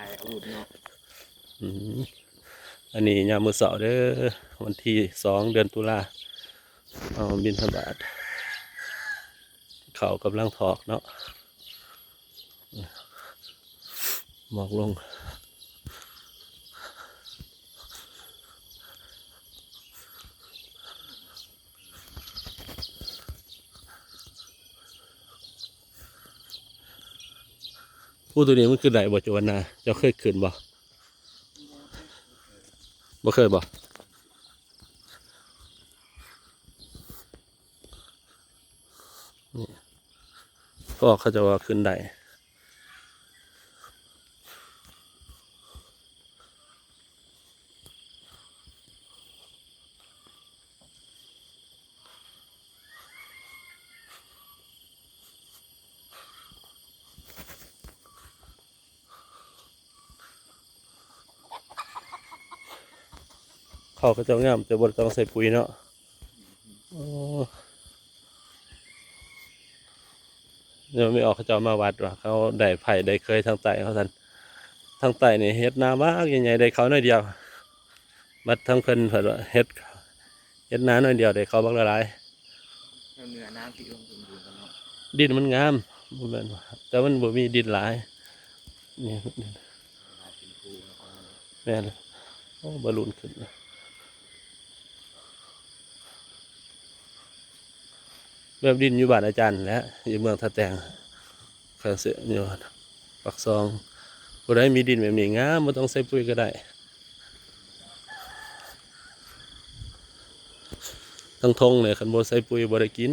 ຂາຍອາວຸດເນາະ. ອືມ ອັນນີ້ຍາມມື້ເຊົ້າເດີ້ ວັນທີສອງ ເດືອນຕຸລາ ເອົາບິນທະບາດ ເຂົ້າກຳລັງຖອກເນາະ ໝອກລົງ. ພູໂຕນີ້ມັນຂຶ້ນໄດ້ບໍ່ ເຈົ້າວັນນາ? ເຈົ້າເຄີຍຂຶ້ນບໍ່? ບໍ່ເຄີຍບໍ່? ນີ້ ພວກເຂົາເຈົ້າວ່າຂຶ້ນໄດ້. ເຂົ້າເຂົາເຈົ້າງາມ ແຕ່ບໍ່ຕ້ອງໃສ່ປຸ໋ຍເນາະ. ໂອ້ ຍັງບໍ່ອອກ ເຂົາເຈົ້າມາວັດວ່າເຂົາໄດ້ໃຜໄດ້ເຄີຍທາງໃຕ້ເຂົາຊັ້ນ. ທາງໃຕ້ນີ້ເຮັດນາບັກໃຫຍ່ໆ ໄດ້ເຂົ້າໜ້ອຍດຽວ. ບັດທາງເພິ່ນເພິ່ນວ່າເຮັດ ເຮັດນາໜ້ອຍດຽວໄດ້ເຂົ້າບັກຫຼາຍໆ. ແລ້ວເນື້ອນ້ຳທີ່ອຸດົມສົມບູນກັນເນາະ. ດິນມັນງາມ ບໍ່ແມ່ນວ່າ ແຕ່ມັນບໍ່ມີດິນຫຼາຍ. ນີ້ ດິນ ແມ່ນ. ໂອ້ ບາລູນຂຶ້ນ ແບບດິນຢູ່ບ້ານອາຈານແຫຼະ ຢູ່ເມືອງທ່າແຕງ. ຂ້າເສຍຢູ່ປາກຊ່ອງ ຜູ້ໃດມີດິນແບບນີ້ງາມ ບໍ່ຕ້ອງໃສ່ປຸ໋ຍກໍໄດ້. ທັງທົ່ງນີ້ ຄັນບໍ່ໃສ່ປຸ໋ຍບໍ່ໄດ້ກິນ.